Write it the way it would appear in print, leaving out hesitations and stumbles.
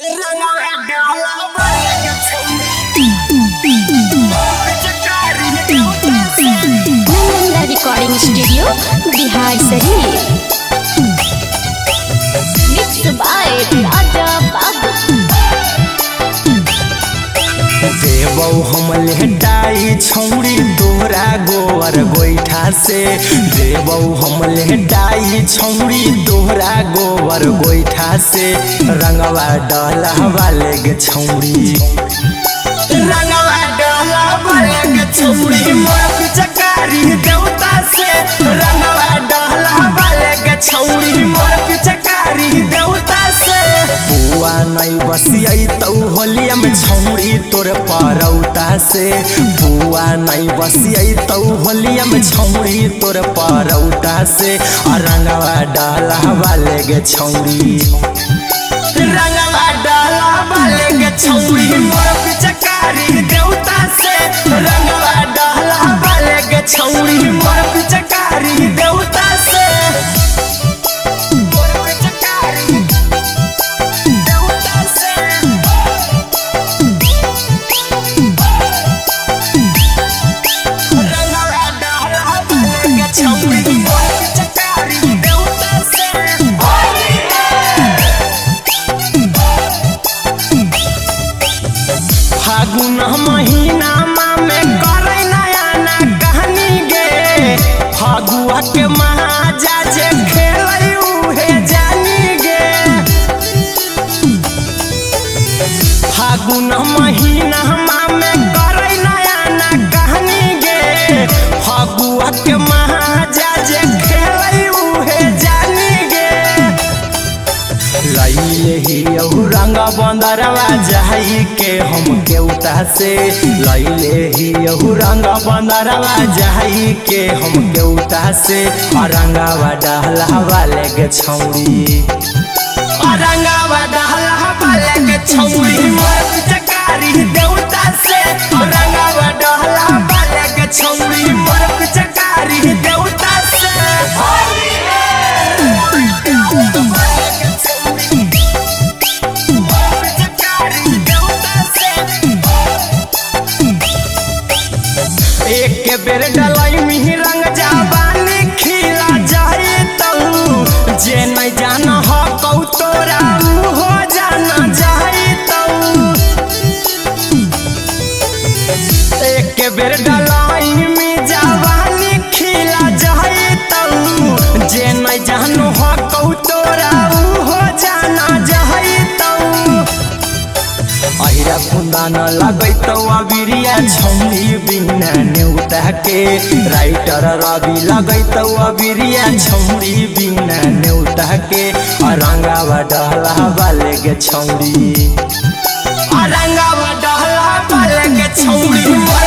Nalanda recording studio Bihar Sharif. Mix by Raja Babu. देबौ हम लेटाई छौरी तोरा गोबर गोइठा से। देबौ हम लेटाई छौरी तोरा गोबर गोइठा से। रंगवा डलहवा लेगे छौरी, रंगवा डलहवा लेगे छौरी मोर पिचकारी देवता से। रंगवा डलहवा लेगे छौरी मोर पिचकारी देवता से। बुआ नहीं बसियै तौ होलिया में छौरी तोर परौता से। बुआ नहीं बसियै तौ होलिया में छौरी तोर परौता से। आ रंगवा डलहवा लेगे छौरी, रंगवा डलहवा लेगे छौरी मोर पिचकारी देवता से। रंगवा डलहवा लेगे छौरी मोर पिचकारी देवता से। मोर पिचकारी देवता से। रंगवा डलहवा लेगे छौरी मोर पिचकारी देवता से। फागुन महीना में करे नया ना कहानी गे। फागुआ के महाजा जे खेलै उहे जानी गे। फागुन महीना में करे नया ना कहानी गे। फागुआ के महाजा जे खेलै उहे जानी गे। लैले ही रंग बंदरवा जाई के हम केउता से। लैले ही रंग बंदरवा जाई के हम केउता से। रंगवा डहलवा लेगे छौरी, रंगवा डहलवा लेगे छौरी मोर पिचकारी देवता से। रंगवा डहलवा लेगे छौरी मोर पिचकारी देवता से। एक बेर डलाई मिही रंग जाबानी खिला जाए तऊ। जे नहीं जान हो कौ तोरा ऊ हो जाना जाए तऊ। एक बेर डलाई में जाबानी खिला जाए तऊ। जे नहीं जान हो कौ तोरा ऊ हो जाना जाए तऊ। अहिरा फुंदा न लगैतौ अबिरिया छौरी बिना नेउता के। राइटर रवि लगैतौ अबिरिया छौरी बिना नेउता के। रंगावा डहलावा लेगे छौरी, रंगावा डहलावा लेगे छौरी मोर।